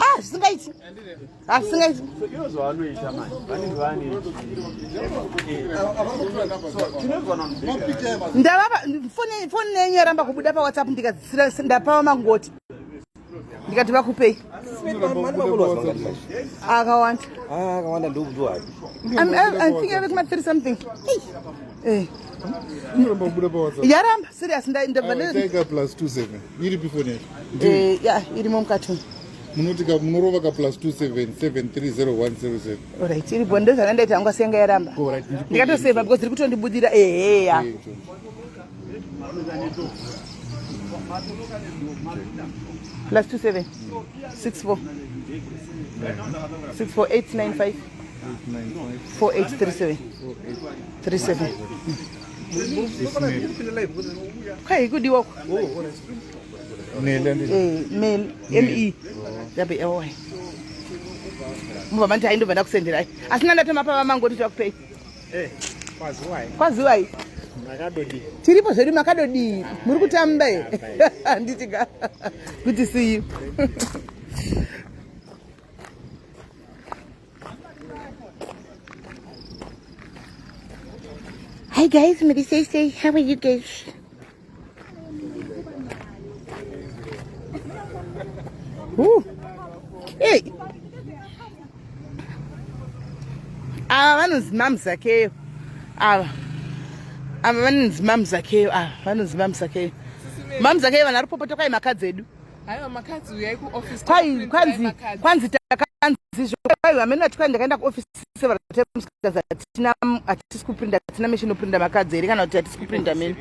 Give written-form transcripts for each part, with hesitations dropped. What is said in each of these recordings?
Ah, zvisingaiti. Ah, zvisingaiti. So ivo zvavanoita manje vanenge vane Ndavapa foni foni yenyu yaramba kubuda pa WhatsApp ndikadzisira ndapava mangoti. Ndikati vakupei. Akawanda. Ah, akawanda ndokuti I think ave kuma 3 something. Eh. Inoramba kubuda pa WhatsApp. Yaramba serious ndabva Taika plus 27. Iripi foni yacho? Eh, ya irimo mukati umu. Munoti ka munorova ka plus 27730100. Alright, iripo ndozvanga ndaita hangu asi yanga yaramba. Alright, Ndikatoseva because iri kutondibudira ehe ya. Plus 27 64 64895 4837 37. Kwai kudiwa ku. Nele Eh, mail M E W L Y. Mubva mati hai ndobva ndakusenderai. Asi ndandatoma pava mangoti takupei. Eh, kwaziwai. Kwaziwai. Makadodii. Tiripo zvedu makadodii. Muri kutamba here? Handiti ka. Good to see you. Hi guys, Mary say say, how are you guys? Ooh. Hey. Ava vanonzi Mamzakeyo. Ava. Ava vanonzi Mamzakeyo. Ava vanonzi Mamzakeyo. Mamzakeyo vanhu vari kupopota kwai makadzi edu. Haiwa makadzi uyai kuoffice. Kwai kwanzi kwanzi takanzi kwai hameno ati kwai ndakaenda kuoffice several times kukanzi hatina hatisi kuprinda hatina machine oprinda makadzi here kana kuti hatisi kuprinda mene.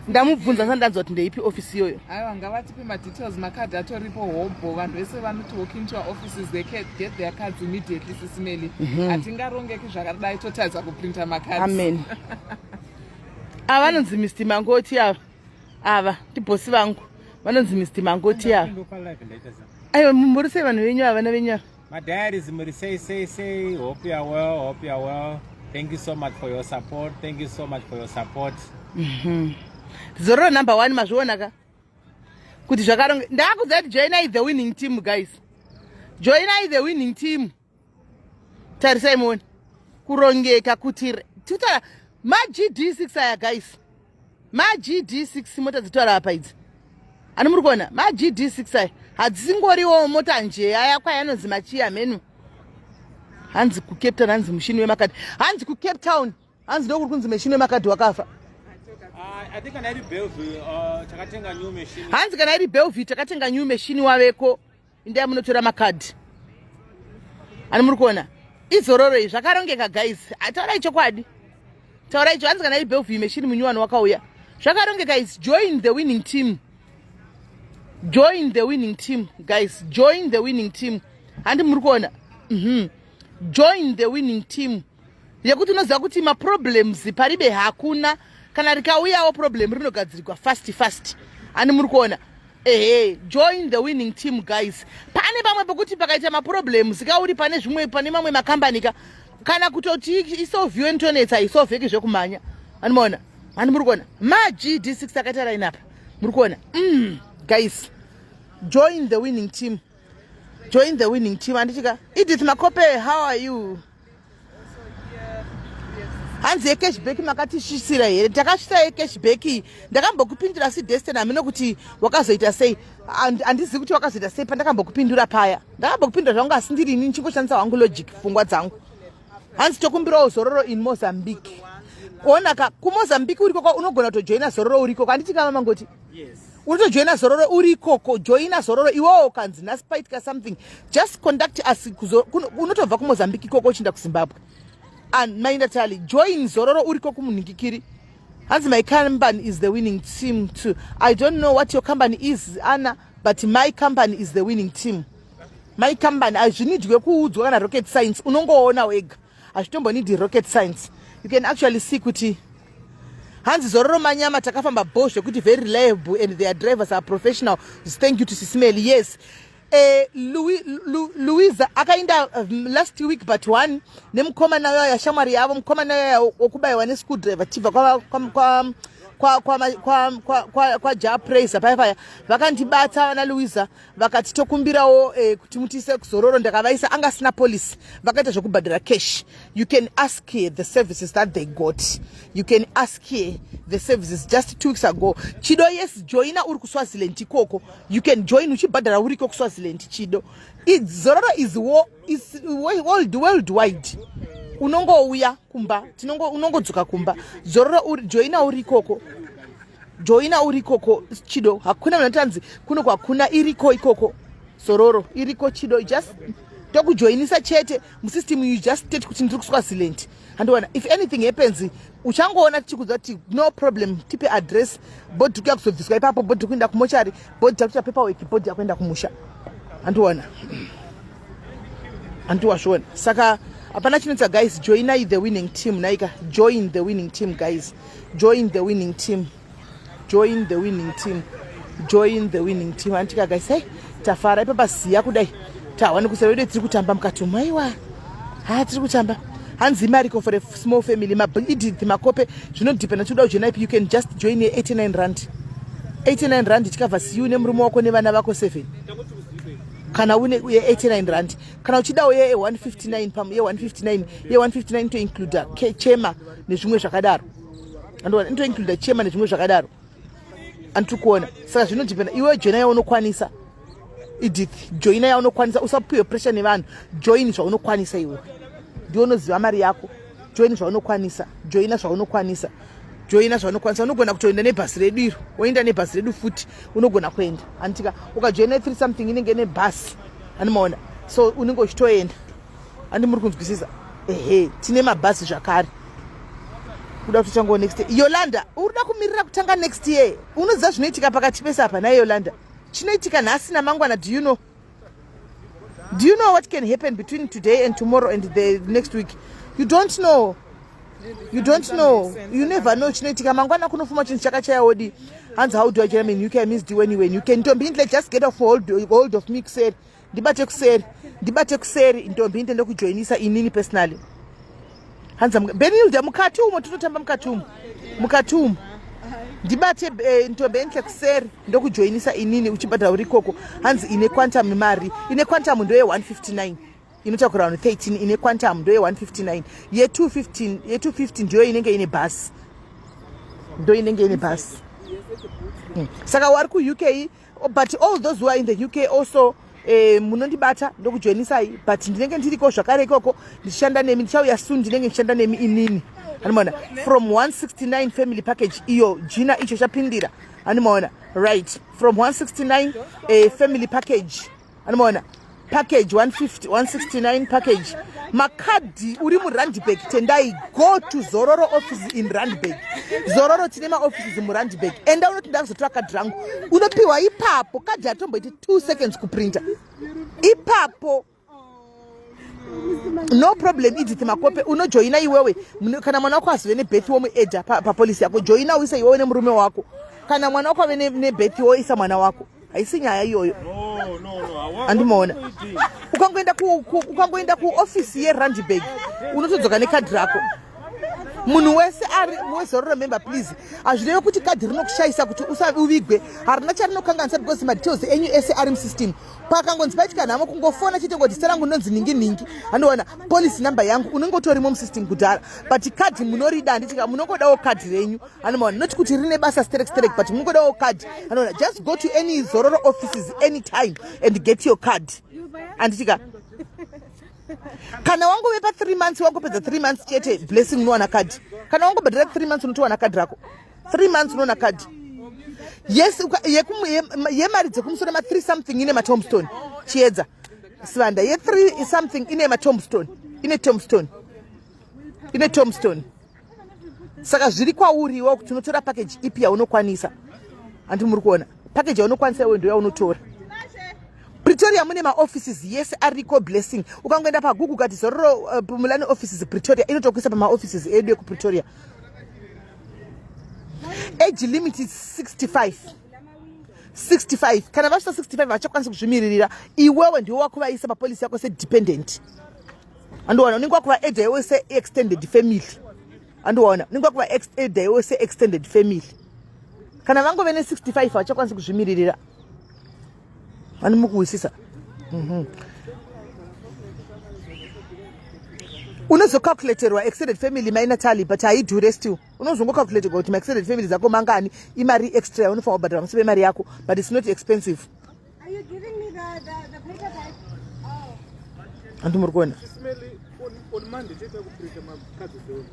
Ndamubvunza ndisati ndanzwa kuti ndeipi office iyoyo. Haiwa ngavatipe madetails makadhi atoripo hobho vanhu vese vanoti walk into our offices they can get their cards immediately sisimeli hatingarongeki zvakadai totadza kuprinta makadzi. Amen. Ava vanonzi Mr Mangoti ava. Ava ndibhosi vangu. Vanonzi Mr Mangoti ava. Aiwa muri sei vanhu venyu ava vana venyu ava? My diaries, muri sei sei sei. Hope you are well. Hope you are well. Thank you so much for your support. Thank you so much for your support. Zororo number 1 mazviona ka? Kuti zvakaronge ndakudza kuti joinai the winning team guys. Joinai the winning team. Tarisai muone. Kurongeka kuti tutaura ma GD6 aya guys. Ma GD6 mota dzitaura apa idzi. Ani muri kuona ma GD6 aya hadzisingoriwo mota nje aya kwaya anonzi machiya mhenu. Hanzi ku Cape Town hanzi mushini wemakadhi. Hanzi ku Cape Town hanzi ndokuri kunzi mushini wemakadhi wakafa. I think kana iri Bellevue takatenga new machine. Hanzi kana iri Bellevue takatenga new machine waveko. Indai munotora makadhi. Ani muri kuona? Izororo izvi zvakarongeka guys. Taurai chokwadi. Taurai cho hanzi kana iri Bellevue machine munyuwani wakauya. Zvakarongeka is join the winning team. Join the winning team guys. Join the winning team. Handi muri kuona? Join the winning team. Yekuti unoziva kuti maproblems paribe hakuna kana rikauyawo problem rinogadzirwa fast fast. Ani muri kuona? Ehe, join the winning team guys. Pane pamwe pekuti pakaita maproblems kauri pane zvimwe pane mamwe makambani ka kana kutoti isolviwe nitonetsa isolveki zvekumhanya. Ani maona? Ani muri kuona? Ma GD6 akaita line up. Muri kuona? Guys, join the winning team. Join the winning team. Andichika. Edith Makope, how are you? Hanzi yecashback makatisvisira here? Takasvisa yecashback iyi. Ndakambokupindura si Destiny hameno kuti wakazoita sei. Handizivi kuti wakazoita sei pandakambokupindura paya. Ndakambokupindura zvangu asi ndiri ini ndichingoshandisa wangu logic pfungwa dzangu. Hanzi tokumbirawo zororo in Mozambique. Kuona ka kuMozambique uri koko unogona kutojoina zororo uri ikoko. Handiti kama mangoti? Yes. Unotojoina zororo uri ikoko, joina zororo iwewo ukanzi nhasi paitika something just conduct us unotobva kuMozambique ikoko uchienda kuZimbabwe. And Mainda Tali, join zororo uri ikoko munhingikiri. Hanzi my company is the winning team too. I don't know what your company is Anna, but my company is the winning team. My company hazvinidwe kuudzwa kana rocket science, unongoona wega. Hazvitombonidi rocket science. You can actually see kuti hanzi zororo manyama takafamba bo zvekuti very reliable and their drivers are professional. Thank you to Sisimeli. Yes. Louisa akaenda last week but one nemukomana uya shamwari yavo mukomana uya wokubaiwa neschool driver tibva kwaJah Prayzah paya paya vakandibata vana Louisa, vakati tokumbirawo kuti mutiise kuZororo. Ndakavaisa, anga asina policy, vakaita zvokubhadhara cash. You can ask here the services that they got. You can ask here the services just 2 weeks ago. Chido, yes, joina uri kuSwaziland ikoko. You can join uchibhadhara uriko kuSwaziland, Chido. Zororo is worldwide. Unongouya kumba, unongodzoka kumba. Zororo, joina uri ikoko, joina uri ikoko, Chido. Hakuna munhu atanzi kunoko hakuna. Iriko ikoko, Zororo iriko, Chido. Just tokujoinisa chete musystem. You just state kuti ndiri kuSwaziland, handiwana. If anything happens, uchangoona tichikudza kuti no problem, tipe address. Body kuya kuzobviswa ipapo, body kuenda kumochari, body takuita paperwork, body yakuenda kumusha, handiwana, handiwazviona. Saka hapana chinetsa, guys. Joinai the winning team naika. Join the winning team, guys. Join the winning team, join the winning team, join the winning team. Antika guys, hey, tafara ipapa. Ziya kudai tahwani kusera wedu, tiri kutamba mukati umu. Aiwa, ha, tiri kutamba. Hanzi imariko for a small family? Edith Makope, zvinodhipenda chikuda kujoina ipi. You can just join ye89 rand, 89 rand chikabva siu nemurume wako nevana vako 7, kana une ye89 rand. Kana uchidawo ye159, ye159, ye159 toincluda chema nezvimwe zvakadaro. Andoona inotoincluda chema nezvimwe zvakadaro, andiri kuona. Saka zvinodhipenda iwe. Joina yaunokwanisa, Edith. Joina yaunokwanisa, usapiwe pressure nevanhu. Join zvaunokwanisa iwe, ndiwe unoziva mari yako. Join zvaunokwanisa, joina zvaunokwanisa, joina zvaunokwanisa. Unogona kutoenda nebhasi redu iro, woenda nebhasi redu futi, unogona kuenda, handitika? Ukajoina 3 something, inenge nebhasi, handimaona? So unenge uchitoenda, handi muri kunzwisisa? Ehe, tine mabhasi zvakare. Kuda kutotangawo next year, Yolanda? Uri kuda kumirira kutanga next year? Unoziva zvinoitika pakati pese apa naye, Yolanda? Chinoitika nhasi namangwana, do you know? Do you know what can happen between today and tomorrow and the next week? You don't know, you don't know, you never know chinoitika mangwana. Kunofuma chinhu chakachayawodi. Hanzi, "How do I join in UK? I missed you anyway." You can, Ntombi Intle, just get off hold of me kuseri. Ndibate kuseri, ndibate kuseri, Ntombi Intle, ndokujoinisa inini personally. Hanzi Benilda, mukati umo tinotamba, mukati umo, mukati umo. Ndibate Ntombi Enhle kuseri, ndokujoinisa inini uchibhadhara uri ikoko. Hanzi ine Quantum mari? Ine Quantum ndoye159, inotakura vanhu 13. Ine Quantum ndoye159. Ye215, ye250 ndiyo inenge ine bhasi, ndo inenge ine bhasi. Saka wari kuUK, but all those who are in the UK also, munondibata ndokujoinisai, but ndinenge ndiriko zvakare ikoko ndichishanda nemi. Ndichauya soon, ndinenge ndichishanda nemi inini, handimaona? From 169 family package iyo, jina icho chapindira, handimaona? Right, from 169 family package, handimaona? Package 150, 169 package. Makadhi uri muRandburg, tendai, go to Zororo office in Randburg. Zororo tine maoffices muRandburg. Enda unoti ndakuzotora kadhi rangu, unopiwa ipapo. Kadhi hatomboiti 2 seconds kuprinta ipapo, no problem. Edith Makope, unojoina iwewe. Kana mwana wako azive nebirth, womuedha papolicy yako. Joina uise iwewe nemurume wako. Kana mwana wako ave nebirth, woisa mwana wako. Haisi nyaya iyoyo. No. Handimaona? Ukangoenda kuofisi yeRandburg, unotodzoka nekadhi rako. Munhu wese ari weZororo member, please, hazvireve kuti kadhi rinokushayisa kuti uvigwe. Harina charinokanganisa because madetails enyu ese ari musystem. Pakangonzi paitika nhamo, kungofona chete, ngoti zita rangu ndinonzi ningi ningi, handiona policy number yangu, unenge utorimo musystem kudhara. But kadhi munorida, handitika? Munongodawo kadhi renyu, handimaona? Not kuti rine basa sterek sterek, but munongodawo kadhi, handiona? Just go to any Zororo offices anytime and get your card, handitika? Kana wangove pa3 months, wangopedza 3 months chete, Blessing, unowana kadhi. Kana wangobhadhara 3 months, unotowana kadhi rako. 3 months unoona kadhi. Yes, yemari dzekumusoro ma3 something ine matombstone. Chiedza Sivanda, ye3 something ine matombstone, ine tombstone, ine tombstone. Saka zviri kwauriwo kuti unotora package ipi yaunokwanisa, handi muri kuona? Package yaunokwanisa iwe ndo yaunotora. Pretoria mune maoffices yese ariko, Blessing. Ukangoenda paGoogle ukati Zororo Pumulani offices Pretoria, inotokuisa pamaoffices edu ekuPretoria. Age limit is 65, 65. Kana vasvika 65 vachakwanisi kuzvimiririra. Iwewe ndiwe wakuvaisa papolicy yako sedependent, andiona? Unenge wakuvaedha iwe seextended family, andiona? Unenge wakuvaedha iwe seextended family. Kana vangove ne65 havachakwanisi kuzvimiririra. Vani mukuhwisisa. Unozocalculaterwa extended family mai Natalie, but haidhure still. Unozongocalculaterwa kuti maextended family dzako mangani, imari extra yaunofanira kubhadhara pamusoro pemari yako, but it's not expensive. Are you giving me the paper bag? Oh. Handi muri kuona? Smelly, on Monday tiita kuprinta makadzi eBellville.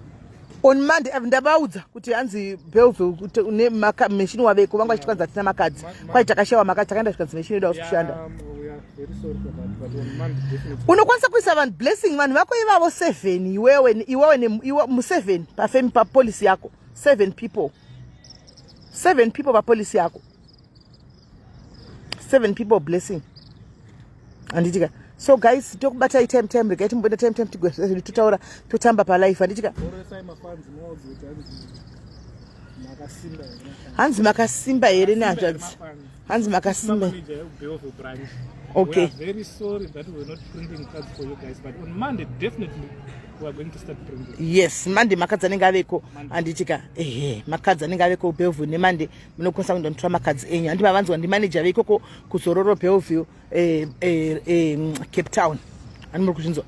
On Monday ndavaudza kuti hanzi Bellville kuti une machine waveko, vanga vachiti kwanzi hatina makadzi, kwai takashayiwa makadzi, takaenda zvikanzi machine yedu hausi kushanda. We are very sorry for that, but on Monday definitely. Unokwanisa kuisa vanhu, Blessing, vanhu vako ivavo seven, iwewe museven pafemi papolicy yako, seven people, seven people papolicy yako, seven people, Blessing, handitika? So guys, tokubatai time time, regai timboenda time time, tigwezvedu totaura, totamba palife, handitika? Oresai mafans, muvaudze kuti hanzi makasimba here. Hanzi makasimba here nehanzvadzi? Mafans. Hanzi makasimba. Manager yeBellville branch. Okay. We are very sorry that we're not printing cards for you guys, but on Monday definitely we are going to start printing. Yes, Monday makadzi anenge aveko, handitika? Ehe, makadzi anenge aveko Bellville neMonday, munokwanisa kundonotora makadzi enyu, handi mavanzwa ndimanager veikoko kuZororo Bellville, Cape Town, handi muri kuzvinzwa?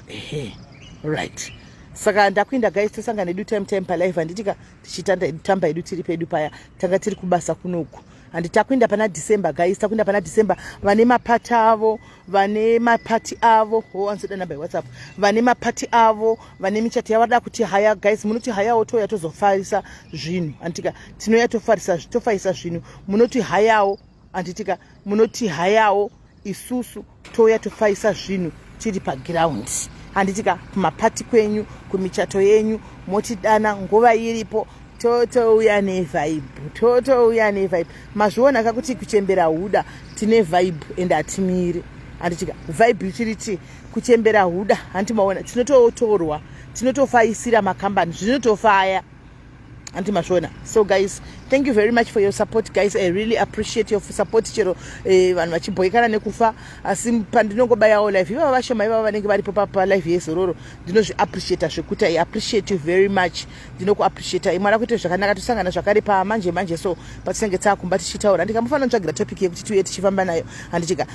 Ehe, right, saka ndakuenda guys, tosangana nedu time time palive, handitika? Tichitamba hedu tiri pedu paya, tanga tiri kubasa kunoku, handi takuenda pana December guys, takuenda pana December. Vane mapati avo, vane mapati avo, ho anzoda namba yeWhatsApp, vane mapati avo, vane michato yavada kuti haya guys, munoti hayawo, touya tozofarisa zvinhu, handitika? Tinouya tofarisa, tofaisa zvinhu, munoti hayawo, handitika? Munoti hayawo, isusu touya tofaisa zvinhu tiri paground, handitika? Kumapati kwenyu, kumichato yenyu, motidana nguva iripo, totouya nevibe, totouya nevibe. Mazviona kakuti kuchembera huda, tine vibe ende hatimiri, handitika? Vibe ichiri ti kuchembera huda, handi maona? Tinototorwa, tinotofaisira makambani, zvinotofaya, handi mazviona? So guys, thank you very much for your support guys, I really appreciate your support. Chero vanhu vachibhoikana nekufa, asi pandinongobayawo live, ivava vashoma ivava vanenge varipo palive yeZororo, ndinozviappreciata zvekuti I appreciate you very much, ndinokuappreciata. Mwari akuite zvakanaka, tosangana zvakare pamanje manje, so patinenge taakumba tichitaura, ndikamufanira kutsvagira topic yekuti tiuye tichifamba nayo, handitika?